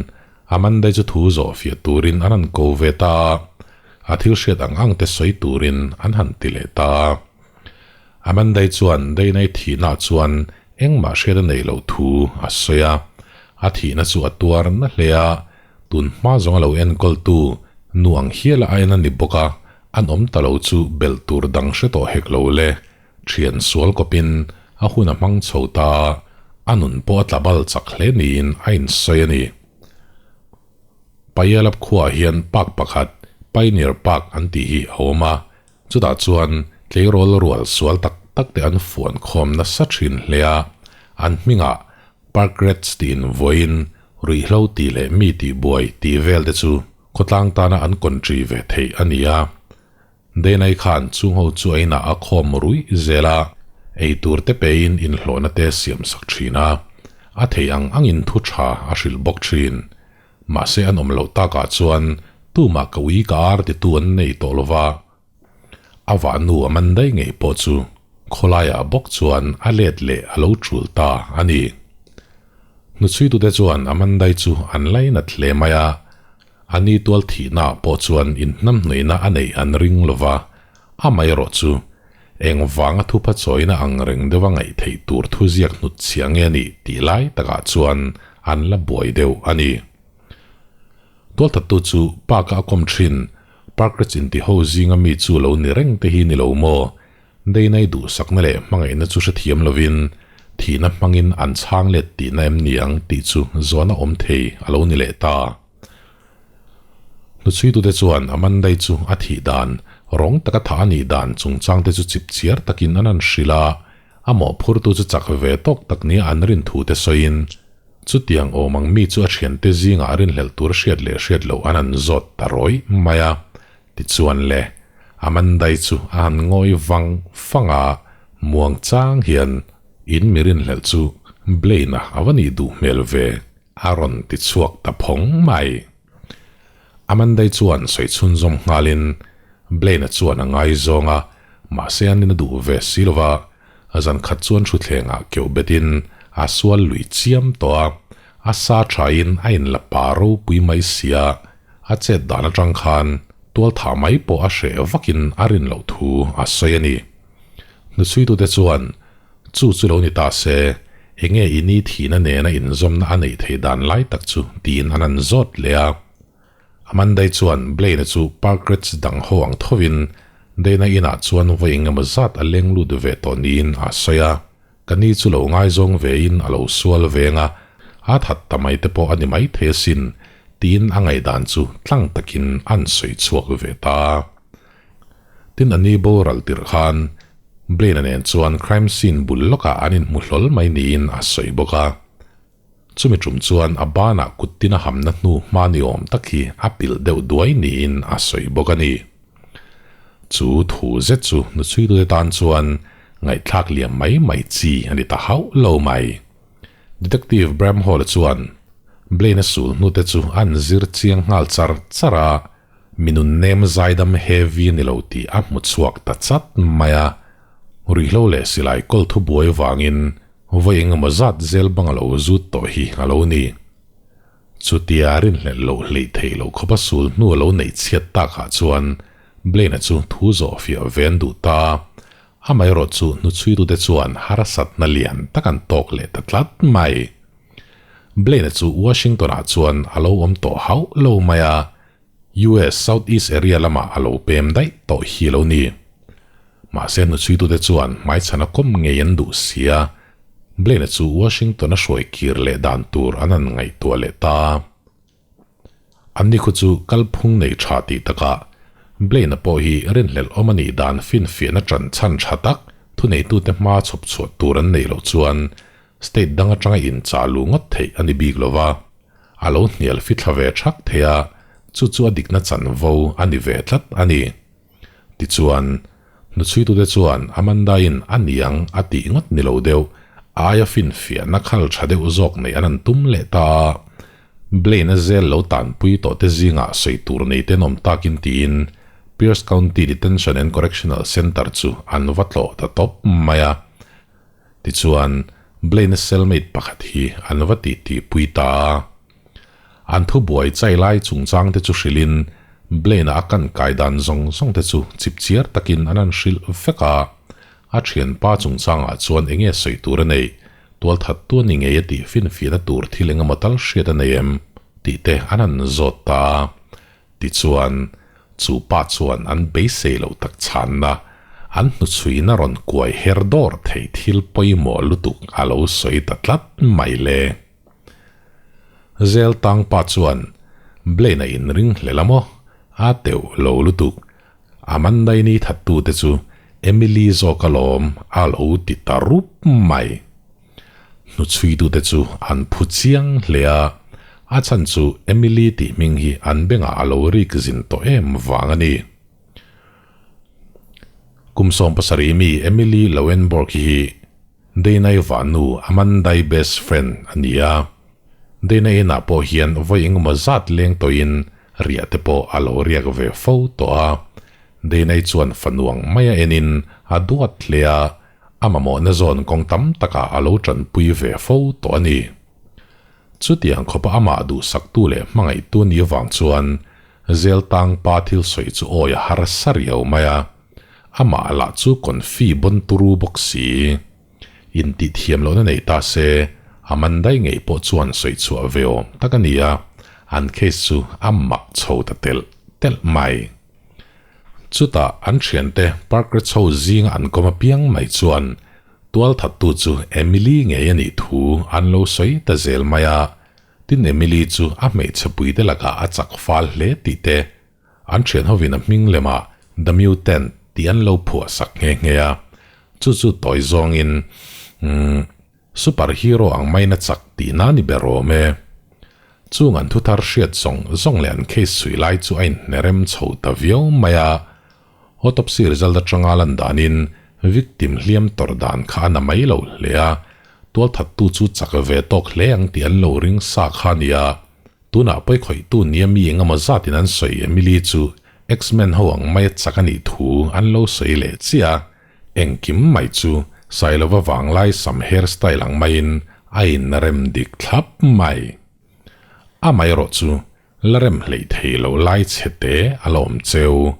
Amandai chu thu zawh fiah turin an han ko ve ta a, a thil hriat ang ang te sawi turin an han ti leh ta a. Amandai chuan Deinai thihnaah chuan engmah hriat a neih loh thu a sawi a, a thihna chu a tuar na hle a, tun hma zawng a lo enkawltu nu ang hiala a en a ni bawk a, an awm ta lo chu belh tur dang hre tawh hek lo le, thian sual kawpin a hun a hmang chho ta a, a nun pawh a tla bal chak hle niin a insawi a ni. Payalap khuaah hian park pakhat, Pioneer Park an tih hi a awm a, Chutah chuan tleirawl rual sual tak tak te an fuan khawm nasa thin hle a, an hmingah Park Rats tiin vawiin ruihhlo tih leh mi tih buai tih vel te chu khawtlang tana an country ve theih a ni a. Denai khan chungho chu a inah a khawm ruih zel a, eitur te pein inhlawhna te siam sak thin a, a theih ang angin thu tha a hrilh bawk thin. Mahse an awm loh takah chuan tumah ka ui ka ar titu an nei tawh lo va, a vahnu a man daih ngei pawh chu khawlaiah bawk chuan a let leh a lo tul ta a ni. Hnuchhuitute chuan a man daih chu an lainat hle mai a, a ni tual thihnaah pawh chuan inhnamhnawihna a neih an ring lo va, amaherawh chu engvanga thupha chawina ang reng deuha ngaih theih tur thuziak hnut chhia nge a nih tih lai takah chuan an la buai deuh a ni. Tualthattu chu park-a a kawm thin Parkrets intiho zinga mi chu lo ni reng te hi ni lo maw? Deinai duhsakna leh hmangaihna chu hrethiam lovin thihna hmangin an chhang let tihna em ni ang tih chu zawhna awm thei a lo ni leh ta. Hnuchhuitute chuan Amandai chu a thih dan, rawng taka thah a nih dan chungchangte chu chip chiar takin an han hrilh a, a mawhphurtu chu chak ve tawk tak nia an rin thute sawiin, chutiang awm ang mi chu a thiante zingah rinhlelh tur hriat leh hriat loh an han zawt ta rawih mai a. Tichuan le, Amandai chu a han ngawi vang vang a, muang chang hian in mi rinhlelh chu Blaine-a a va nih duh hmel ve. A rawn ti chhuak ta phawng mai. Amandai chuan sawi chhunzawm nghalin Blaine-a chuan a ngaizawng a, mahse an in a duh ve si lo va, zan khat chuan thutthlengah keuh betin a sual lui chiam tawh a, a sa thain a inla pa ropui mai sia, a chet dan atang khan tualthah mai pawh a hreh vakin a rin loh thu a sawi a ni. Hnuchhuitute chuan Chu chu lo ni ta se, enge i ni thihna nena inzawmna a neih theih dan lai tak chu tiin an han zawt leh a. Amandai chuan Blaine-a chu Park Reds dang ho ang thovin Dana inah chuan vawi engemaw zat a leng lut ve tawh niin a sawi a. Ka ni chu lo ngaizawng vein a lo sual veng a, a that ta mai te pawh a ni maithei asin tiin a ngaihdan chu tlang takin an sawi chhuak ve ta. Tin a ni boral tirh khan Blaine-a nen chuan crime scene bul lawkah an inhmu hlawl mai niin a sawi bawk a. Chumi tum chuan a banah kut tin a hamna hnu hma ni awm tak hi a pilh deuh duai niin a sawi bawk a ni. Chu thu zet chu nuchhuitute tan chuan Ngaihthlak liam mai mai chi a ni ta hauh lo mai. Detective Bramhall-a chuan Blaine-a sul hnute chu a an zir chiang nghal char char a, mi nun nem zaidam heavy a ni lo tih a hmu chhuak ta chat mai a. Ruihhlo leh silai kawl thu buai vangin vawi engemaw zat zel bang a lo zut tawh hi a lo ni. Chutia rinhlelh loh hleih theih loh khawpa sul hnu a lo neih chhiat takah chuan Blaine-a chu thu zawh fiah ve an duh ta. Amaherawh chu hnuchhuitute chuan harsatna lian tak an tawk leh ta tlat mai. Blaine-a chu Washington-ah chuan a lo awm tawh hauh lo mai a, US South East area lamah a lo pem daih tawh hi a lo ni. Mahse hnuchhuitute chuan hmaichhana kawm ngei an duh si a, Blaine-a chu Washington-a hruai kir leh dan tur an han ngaihtuah leh ta. Anni khu chu kalphung nei tha tih takah Blaine-a pawh hi rinhlelh awm a nih dan finfiahna ṭan chhan ṭha tak thuneitute hma chhawp chhuah tur an neih loh chuan state dang aṭanga inchah luh ngawt theih a ni bik lo va, a lo hnial fithla ve ṭhak thei a, chu chu a dikna chanvo a ni ve tlat a ni. Tichuan, hnuchhuitute chuan Amanda-in a niang a tih ngawt ni lo deuh, a aia finfiahna khal tha deuh zawk neih an han tum leh ta a. Blaine-a zel lo tanpui tawh te zingah sawi tur nei te an awm takin tiin Pierce County Detention and Correctional Center chu an va tlawh ta tawp mai a. Tichuan, Blaine-a cellmate pakhat hi an va titihpui ta a. An thubuai chai lai chungchang te chu hrilhin Blaine-a a kan kai dan zawng zawng te chu chipchiar takin an han hrilh vek a. A thianpa chungchangah chuan eng nge sawi tur a neih, tualthattu a ni ngei a tih finfiahna tur thil eng emaw tal hriat a nei em tih te an han zawt ta a. Tichuan, chu pa chuan an beisei loh tak chhanna, an hnuchhuina rawn kuai her dawr thei thil pawimawh lutuk a lo sawi ta tlat mai le. Zel tang pa chuan Blaine a inring hlel a maw? A teuh lo lutuk. Amanda-i ni thattu te chu Emily zawk alawm a lo ti ta rup mai. Hnuchhuitu te chu an phu chiang hle a, a chhan chu Emily tih hming hi an bengah a lo rik zin tawh em vang a ni. Kum 70 mi Emily Lowenborg hi Dana-i vahnu Amanda-i best friend a ni a. Dana-i inah pawh hian vawi engemaw zat leng tawhin riah te pawh a lo riak ve fo tawh a. Dana-i chuan fanuang maia enin a duat hle a, a mamawhna zawn kawng tam takah a lo tanpui ve fo tawh a ni. Chutiang khawpa amah duhsaktu leh hmangaihtu a nih avang chuan Zeltang pa thil sawi chu awi a harsa riau mai a. Amah lah chu confi bawn turu bawk si. Intih thiam lohna nei ta se, a man daih ngei pawh chuan sawi chhuah ve awm tak a ni a, an case chu a mak chho ta telh telh mai. Chutah an thiante Parker chho zinga an kawm apiang mai chuan tualthattu chu Emily ngei a nih thu an lo sawi ta zel mai a, tin Emily chu a hmeichhe puite lakah a chak fal hle tih te An thian hovin a hming lemah The Mutant tih an lo phuah sak nghe nghe a, chu chu tawi zawngin umm super hero ang maiin a chak tihna ni ber awm e. Chung an thuthar hriat zawng zawng leh an case chhui lai chu a inhnerem chho ta viau mai a, autopsy result atanga lan danin victim hliam tawrh dan kha a na mai lo hle a, tualthattu chu chak ve tawk hle ang tih an lo ring sa kha a nia. Tunah pawikhawihtu nia mi engemaw zatin an sawi Emily chu X-Men ho ang maia chak a nih thu an lo sawi leh chiah a, engkim mai chu Sailova vanglai sam hair style ang maiin a inrem dik thlap mai. Amaherawh chu la rem hleih thei loh lai chhe te a la awm cheu.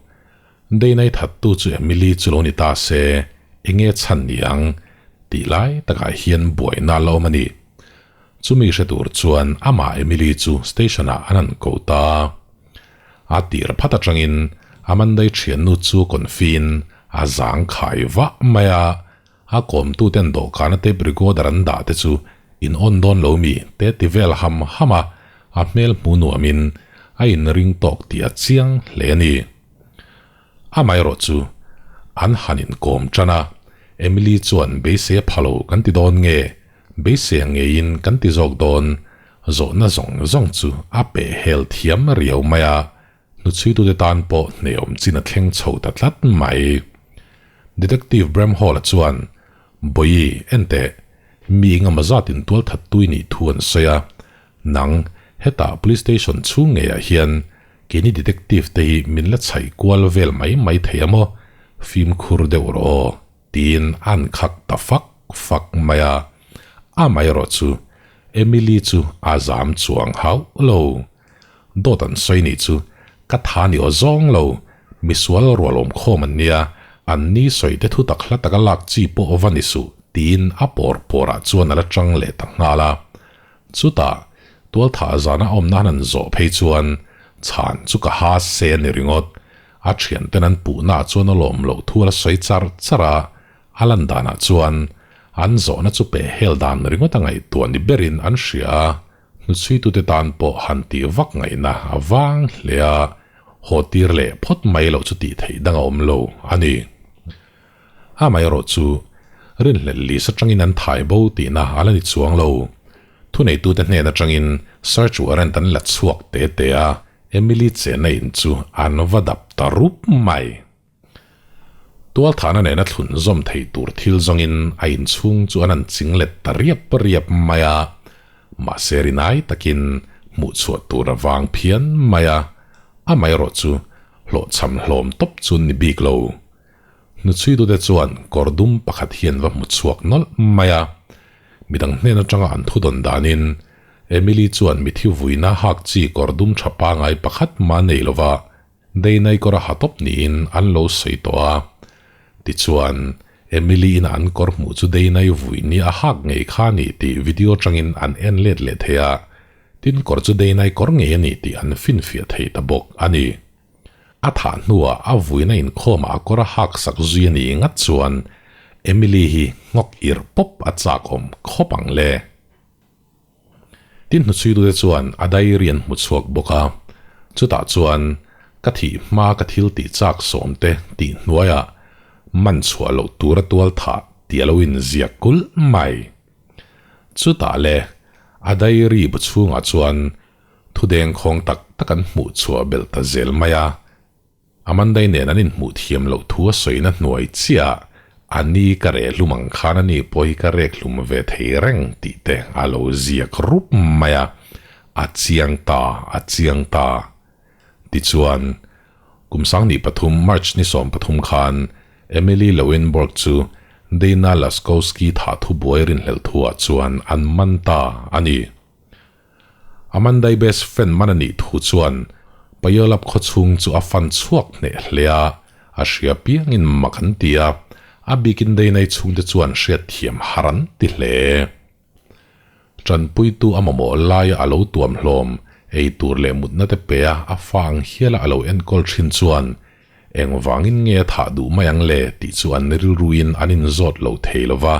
Deinai thattu chu Emily chu lo ni ta se enge chhan ni ang tih lai takah hian buaina a la awm a ni. Chumi hre tur chuan amah Emily chu station ah an han ko ta. A tir phat atangin Amanda-i thiannu chu kawnfiin a zang khai vah mai a, a kawmtuten dawhkana tape recorder an dah te chu in on dawn lo mi te ti vel ham ham a, a hmel hmu nuamin a inring tawk tih a chiang hle a ni. Amaherawh chu an han inkawm tan a, Emily chuan beisei a pha lo kan ti dawn nge? Beisei ang ngeiin kan ti zawk dawn, zawhna zawng zawng chu a peh hel thiam riau mai a, hnuchhuitute tan pawh hneawm chin a thleng chho ta tlat mai. Detective Bramhall-a chuan, Bawihi, enteh, mi engemaw zatin tualthat tui nih thu an sawi a, nang, hetah police station chhung ngeiah hian keini detective te hi min la chhaih kual vel mai mai thei a maw? Fimkhur deuh rawh aw, tiin an khak ta fak fak mai a. Amaherawh chu Emily chu a zam chuang hauh lo. Dawt an sawi nih chu ka tha ni aw zawng lo, misual rual awm khawm an nia, an ni sawi te thu tak hla taka lak chi pawh va ni suh tiin a pawr pawrah chuan a la chang leh ta nghal a. Chutah, tualthah zana awmna han an zawh phei chuan chhan chu ka ha se a ni ringawt. A thianten an puhnaah chuan a lawm loh thu a la sawi char char a, a lan danah chuan an zawhna chu peh hel dan ringawt a ngaihtuah ni berin an hria a. Hnuchhuitute tan pawh han tih vak ngaihna a vang hle a, haw tir leh phawt mai loh chu tih theih dang a awm lo a ni. Amaherawh chu, rinhlelh list atangin an thai bo tihna a la ni chuang lo. Thuneitute hnen atangin search warrant an la chhuak te te a, Emily chenna in chu an va dap ta rup mai. Tualthahna nena thlun zawm thei tur thil zawngin a inchhung chu an an ching let ta riap riap mai a, mahse rinai takin hmuh chhuah tur a vang phian mai a, amaherawh chu hlawhchham hlawm tawp chu ni bik lo. Hnuchhuitute chuan kawr dum pakhat hi an va hmu chhuak nawlh mai a, midang hnen atanga an thudawn danin Emily chuan mithi vuina hak chi kawr dum tha pangai pakhat mah nei lova, Deinai kawr a ha tawp niin an lo sawi tawh a. Tichuan, Emily-in an kawr hmuh chu Deinai vui ni a hak ngei kha a ni tih video atangin an en let leh thei a, tin kawr chu Deinai kawr ngei a ni tih an finfiah thei ta bawk a ni. A thah hnuah a vuina inkhawmah a kawr a hak sak zui a ni ngat chuan Emily hi nghawk irh pawp a chak awm khawp ang le. Tin hnuchhuitute chuan a diary an hmu chhuak bawk a, chutah chuan ka thih hma ka thil tih chak sawm te tih hnuaiah man chhuah loh tura tual thah tih a lo inziak kulh mai. Chutah le a diary bu chhungah chuan thudeng khawng tak tak an hmuh chhuah belh ta zel mai a. Amandai nen an inhmuh thiam loh thu a sawina hnuai chiah a ni ka reh hlum ang khan a ni pawh hi ka rek hlum ve thei reng tih te a lo ziak rup mai a, a chiang ta, a chiang ta. Tichuan, kum sangni pathum March ni 13 khan Emily Lowenborg chu Dana Laskowski thah thu buai rinhlelh thuah chuan an man ta a ni. Amandai best friend man a nih thu chuan Payalap khaw chhung chu a fan chhuak hneh hle a, a hria piangin mak an ti a, a bikin Deinai chhungte chuan hriatthiam har an ti hle. Tanpuitu a mamawh laia a lo tuam hlawm, ei tur leh mutna te pe a, a fa ang hiala a lo enkawl thin chuan engvangin nge a thah duh mai ang le tih chu an rilruin an inzawt lo thei lo va,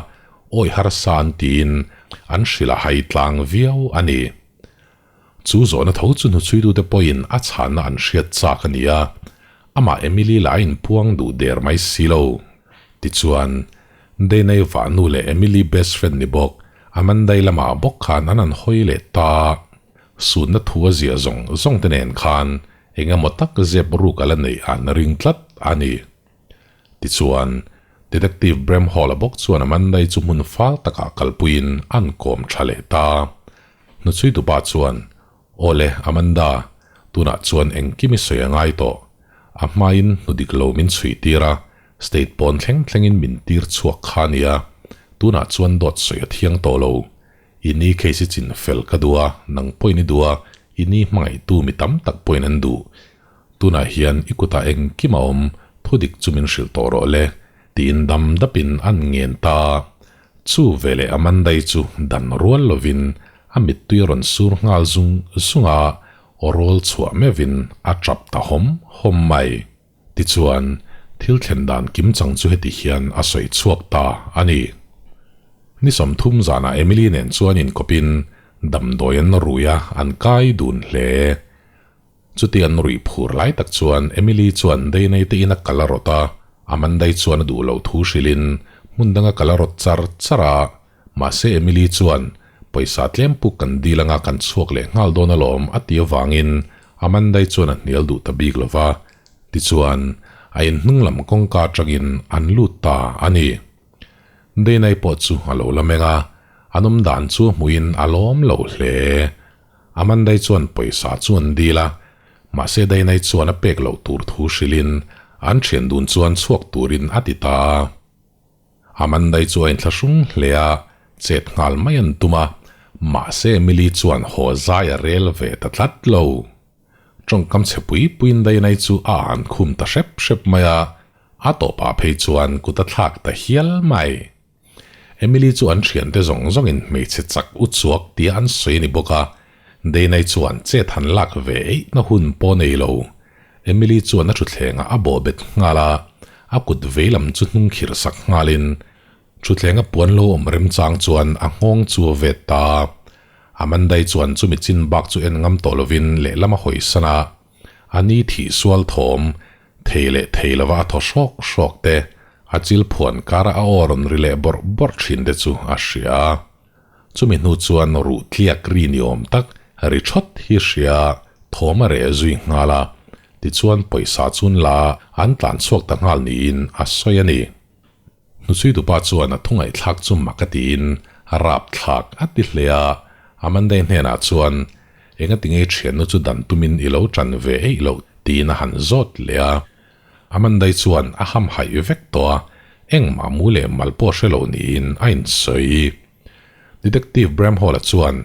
awi harsa an tiin an hrilh a hai tlang viau a ni. Chu zawhna tho chu hnuchhuitute pawhin a chhanna an hriat chak a ni a, amah Emily lah a inpuang duh der mai si lo. Tichuan, Deinai vahnu leh Emily best friend ni bawk Amandai lamah bawk khan an han hawi leh ta. Sunna thu a ziah zawng zawng te nen khan eng emaw tak zep ruk a la neih an ring tlat a ni. Tichuan, Detective Bramhall-a bawk chuan Amanda-i chu hmun fal takah kalpuiin an kawm tha leh ta. Hnuchhuitupa chuan, Aw le, Amanda, tunah chuan engkim i sawi a ngai tawh. A hmain hnu dik lo min chhui tir a, state pawn thleng thlengin min tir chhuak kha a nia. Tunah chuan dawt sawi a thiang tawh lo. I ni case i chin fel ka duh a, nang pawhin i duh a, i ni hmangaihtu mi tam tak pawhin an duh. Tunah hian i kutah engkim a awm, thudik chu min hrilh tawh rawh le, tiin dam dapin an ngen ta. Chu veleh Amandai chu dan rual lovin a mittui a rawn sur nghal zung zung a, aw rawl chhuah meuhin a tap ta hawm hawm mai. Tichuan, thil thlen dan kim chang chu heti hian a sawi chhuak ta a ni. Ni 30 zanah Emily nen chuan inkawpin damdawi an rui a, an kai dun hle. Chuti an ruih phur lai tak chuan Emily chuan Deinei te in a kal a rawt a, Amandai chuan a duh loh thu hrilhin hmun danga kal a rawt char char a. Mahse Emily chuan pawisa tlem puk kan dil anga kan chhuak leh nghal dawn alawm a ti avangin Amandai chuan a hnial duh ta bik lo va. Tichuan, A in hnung lam kawngka atangin an lut ta a ni. Deinai pawh chu a lo la meng a, an awm dan chu a hmuhin a lawm lo hle. Amandai chuan pawisa chu an dil a, mahse Deinai chuan a pek loh tur thu hrilhin an thian dun chuan chhuak turin a ti ta a. Amandai chu a inthlahrung hle a, chet nghal mai an tum a, mahse Emily chuan haw zai a rel ve ta tlat lo. Tawngkam chhe pui puiin Dainai chu a an khum ta hrep hrep mai a, a tawpah phei chuan kut a thlak ta hial mai. Emily chu an thiante zawng zawngin hmeichhe chak u chuak tia an sawi a ni bawk a, Dainai chuan chet han lak ve eihna hun pawh nei lo. Emily chuan a thutthlengah a bawh bet nghal a, a kut veilam chu hnung khirh sak nghalin Thutthleng a puan lo awm remchang chuan a nghawng chu a vet ta a. Amandai chuan chumi chin bak chu en ngam tawh lovin lehlam a hawi san a. A ni thih sual thawm, thei leh thei lova a thaw hrawk hrawk te, a chil phuan kara a aw rawn ri leh bawrh bawrh thin te chu a hria. Chumi hnu chuan ruh tliak ri ni awm tak ri thawt hi hria thawm a reh zui nghal a. Tichuan pawisa chun la an tlan chhuak ta nghal niin a sawi a ni. Hnuchhuitupa chuan a thungaihthlak chu mak a tiin a rapthlak a ti hle a, Amandai hnenah chuan, Engati nge thiannu chu dan tumin i lo tan ve eih loh? tiin a han zawt leh a. Amandai chuan a hamhaih vek tawh a, engmah mu leh mal pawh hre lo niin a insawi. Detective Bramhall-a chuan,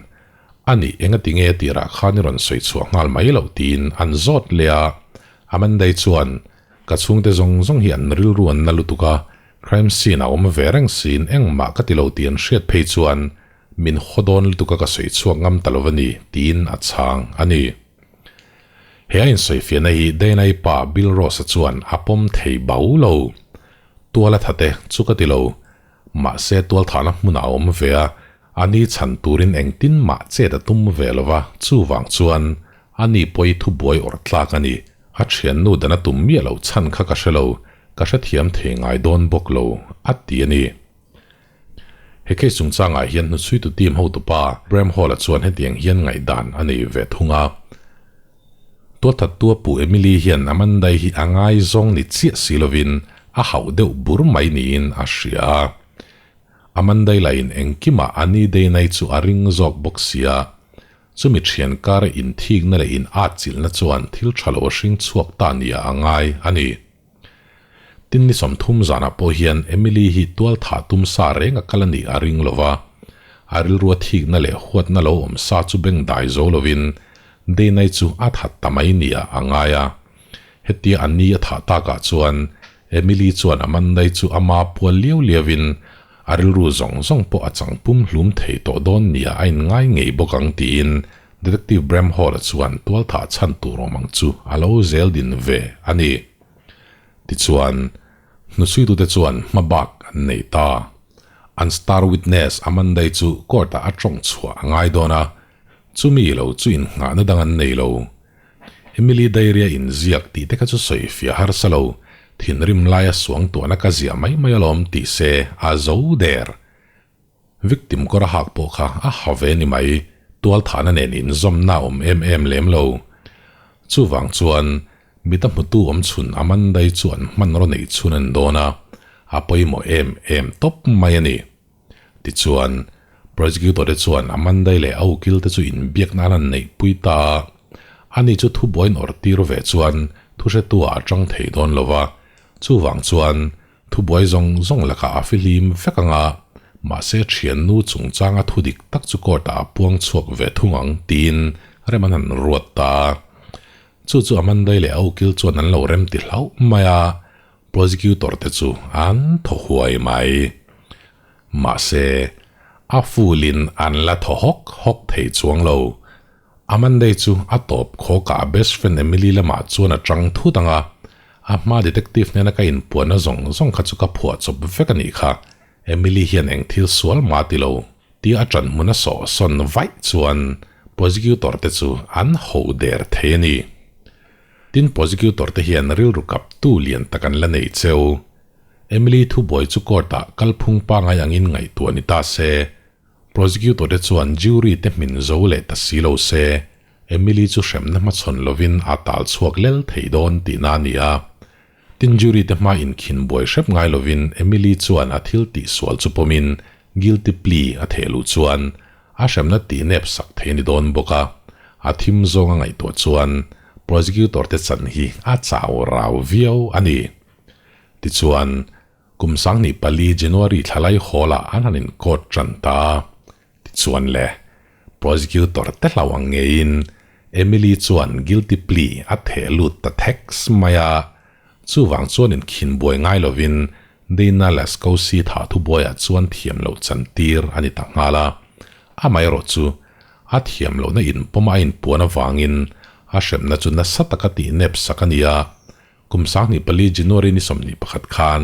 Anih, engati nge tirah khan i rawn sawi chhuah nghal mai loh? tiin an zawt leh a. Amandai chuan, Ka chhungte zawng zawng hi an rilru an na lutuk a, crime scene a awm ve reng siin engmah ka ti lo tih an hriat phei chuan min haw dawn lutuk a ka sawi chhuak ngam ta lo a ni tiin a chhang a ni. He a insawifiahna hi Dana-i pa Bill Ross-a chuan a pawm thei bau lo. Tual a thate chu ka ti lo. Mahse tualthahna hmunah a awm ve a, a ni chhan turin engtin mah chet a tum ve lo va, chuvang chuan a ni pawh i thubuai awrh tlak a ni. A thiannu dan a tum miah loh chhan kha ka hre lo, ka hrethiam thei ngai dawn bawk lo, a ti a ni. He case chungchangah hian hnuchhuitu team hotupa Bram Hall-a chuan hetiang hian ngaihdan a nei ve thung a. Tualthattu a pu Emily hian Amanda-i hi a ngaizawng ni chiah si lovin a hauh deuh bur mai niin a hria a. Amanda-i lahin engkimah a ni Dana-i chu a ring zawk bawk sia. Chumi thian kara inthikna leh in atchilhna chuan thil tha lo a hring chhuak ta nia a ngai a ni. Tin ni 30 zanah pawh hian Emily hi tual thah tum sa reng a kal a nih a ring lo va, a rilrua thikna leh huatna lo awm sa chu beng dai zo lovin Dana-i chu a that ta mai nia a ngai a. Hetia a ni a thah takah chuan Emily chuan Amanda-i chu ama pual liau liauin A rilru zawng zawng pawh a chang pum hlum thei tawh dawn nia a inngai ngei bawk ang tiin Detective Bramhall-a chuan tualthah chhan tur awm ang chu a lo zel din ve a ni. Tichuan, hnuchhuitute chuan hma bak an nei ta. An star witness Amanda-i chu court-ah a tawng chhuah a ngai dawn a, chumi lo chu innghahna dang an nei lo. Emily Diary-a inziak tih te kha chu sawi fiah harsa lo, thinrim laia suangtuahna ka ziah mai mai alawm tih se a zo der. Victim kawr a hak pawh kha a ha ve ni mai, tualthahna nen inzawmna a awm em em lem lo. Chuvang chuan mita hmutu awm chhun Amanda-i chu an hmanraw neih chhun an dawn a, a pawimawh em em tawp mai a ni. Tichuan, prosecutor te chuan Amandai leh a ukil te chu inbiak nan an neihpui ta a, ani chu thubuain awrh tir ve chuan thuhretu ah a tang thei dawn lo va, chuvang chuan thubuai zawng zawng lakah a fihlim vek ang a, mahse thiannu chungchanga thu dik tak chu court ah a puang chhuak ve thung ang tiin rem an han ruat ta a. Chu chu Amandai leh a ukil chuan an lo rem ti hlauh mai a, Prosecutor te chu an thaw huai mai. Mahse, a full in an la thaw hawk hawk thei chuang lo. Amandai chu a tawp khawkah a best friend Emily lamah chuan a tang thut ang a, a hma detective hnena ka inpuanna zawng zawng kha chu ka phuah chawp vek a nih kha, Emily hian eng thil sual mah ti lo tia a ṭan hmun a sawh sawn vaih chuan prosecutor te chu an ho der thei a ni. Tin prosecutor te hian rilru kap tu lian tak an la nei cheu. Emily thubuai chu court ah kalphung pangai angin ngaihtuah ni ta se, prosecutor te chuan jury te hmin zo leh ta si lo se, Emily chu hremna hmachhawn lovin a tal chhuak lel thei dawn tihna a ni a. Tin jury te hma inkhin buai hrep ngai lovin Emily chuan a thil tih sual chu pawmin guilty plea a theh luh chuan a hremna tih nep sak thei a ni dawn bawk a, a thim zawng a ngaihtuah chuan prosecutor te chan hi a chau rau viau a ni. Tichuan, kum 24 January thlalai hall ah an han in court tan ta a. Tichuan le, prosecutor te hlau ang ngeiin Emily chuan guilty plea a theh lut ta theks mai a, chuvang chuan inkhin buai ngai lovin Dana Laskowski thah thubuaiah chuan thiam loh chantir a ni ta nghal a. Amaherawh chu, a thiam lohna inpawm a inpuan avangin a hremna chu nasa taka tih nep sak a ni a, Kum 24 January ni 21 khan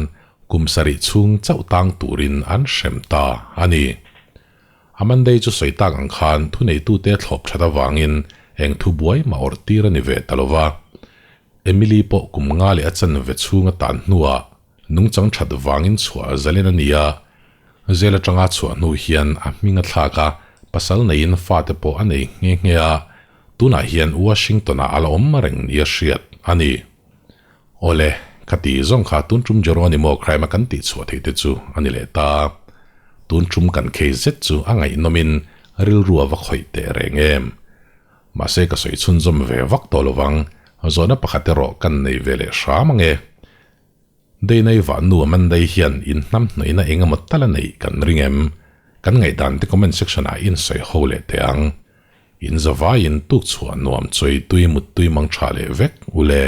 kum sarih chhung chauh tang turin an hrem ta a ni. Amandei chu sawi tak ang khan thuneitute thlawp that avangin eng thu buai mah awrh tir a ni ve ta lo va. Emily pawh kum nga leh a chanve chhung a tan hnuah nungchang that vangin chhuah zalen a ni a, Zel atanga chhuah hnu hian a hming a thlak a, pasal neiin fate pawh a nei nghe nghe a, tunah hian Washington-ah a la awm reng nia hriat a ni. Awle, ka ti zawng kha tun tum Geronimo crime a kan tih chhuah theih te chu a ni leh ta. Tun tum kan khei zet chu a ngaihnawmin rilru a va khawih teh reng em. Mahse ka sawi chhunzawm ve vak tawh lovang, zawhna pakhat erawh kan nei ve leh hram ange. Deinai vah nu Amandai hian in hnam hnawihna eng emaw tal a neih kan ring em? Kan ngaihdan te comment section ah in sawi ho leh teh ang. In zavaiin tuk chhuah nuam chawi tui mut tui mang tha leh vek u le.